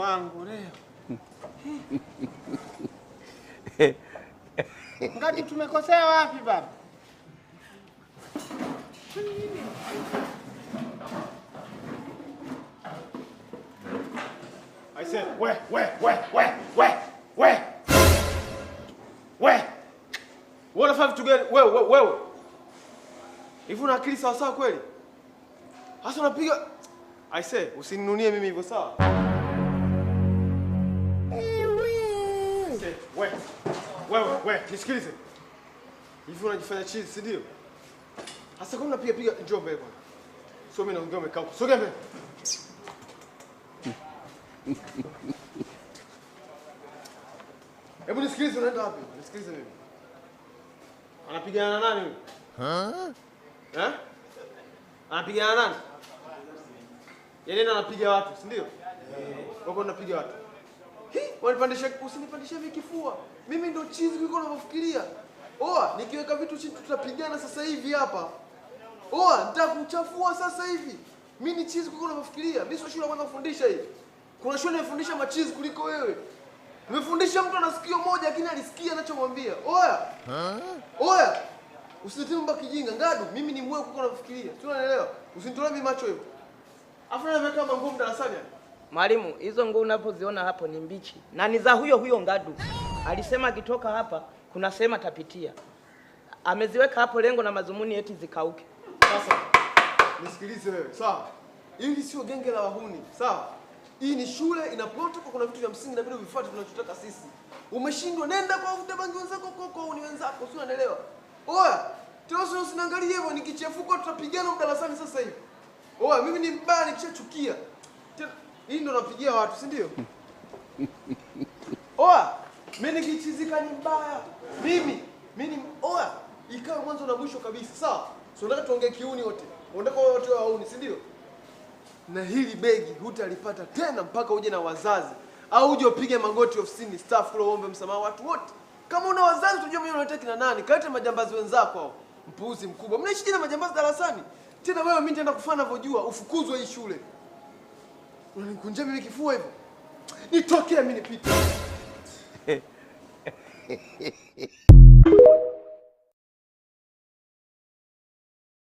wangu leo. Ngadi tumekosea wapi baba? I said, we, we, we, we, we, we. We. Wewe unafanya vitu gani? Wewe, wewe, wewe. Hivi una akili sawa sawa kweli? Hasa unapiga. I say, usininunie mimi hivyo sawa? I say, we. Wewe, we, nisikilize. Hivi unajifanya chizi, si ndio? Hasa kama unapiga piga, njoo mbele bwana. Sio mimi naongea umekaa huko. Sogea mbele. Hebu nisikilize, unaenda wapi? Nisikilize mimi. Anapigana na nani huyu? Eh? Anapigana na nani? Yeye ndiye anapiga watu, si ndio? Wako unapiga watu. Hi, wanipandisha, usinipandishe mimi kifua. Mimi ndo chizi kuliko unavyofikiria. Oa, nikiweka vitu chini tutapigana sasa hivi hapa. Oa, nitakuchafua sasa hivi. Mimi ni chizi kuliko unavyofikiria. Mimi sio shule kwanza kufundisha hivi. Kuna shule inafundisha machizi kuliko wewe. Nimefundisha mtu ana sikio moja lakini alisikia anachomwambia. Oya. Oya. Usinitie mbaki kijinga. Ngadu, mimi ni mwewe kuliko unavyofikiria. Si unanielewa? Usinitolee mimi macho hivyo. Afu na nimeweka mangumu darasani. Mwalimu, hizo nguo unapoziona hapo ni mbichi na ni za huyo huyo Ngadu. Alisema akitoka hapa kuna sehemu atapitia. Ameziweka hapo lengo na madhumuni eti zikauke. Sasa nisikilize wewe, sawa? Hili sio genge la wahuni, sawa? Hii ni shule ina protocol, kuna vitu vya msingi inabidi uvifuate tunachotaka sisi. Umeshindwa, nenda kwa wavuta bangi wenzako koko ni wenzako, si unanielewa? Oya, tena usiniangalie hivyo, nikichefuka tutapigana huko darasani sasa hivi. Oya, mimi ni mbaya nikishachukia. Tena hii ndo napigia watu, si ndio? Oya, mimi nikichizika ni mbaya. Mimi ni oya, ikawe mwanzo na mwisho kabisa, sawa? So nataka tuongee kiuni wote. Unataka wote wauni, si ndio? Na hili begi hutalipata tena mpaka uje na wazazi au uje upige magoti ofisini staff kule uombe msamaha watu wote. Kama una wazazi tujue mwenyewe unataka kina nani, kalete majambazi wenzako hao. Mpuuzi mkubwa. Mnaishi na majambazi darasani. Tena wewe mimi nitaenda kufanya ninavyojua, ufukuzwe hii shule. Unanikunjia mimi kifua hivyo. Nitokee mimi nipite.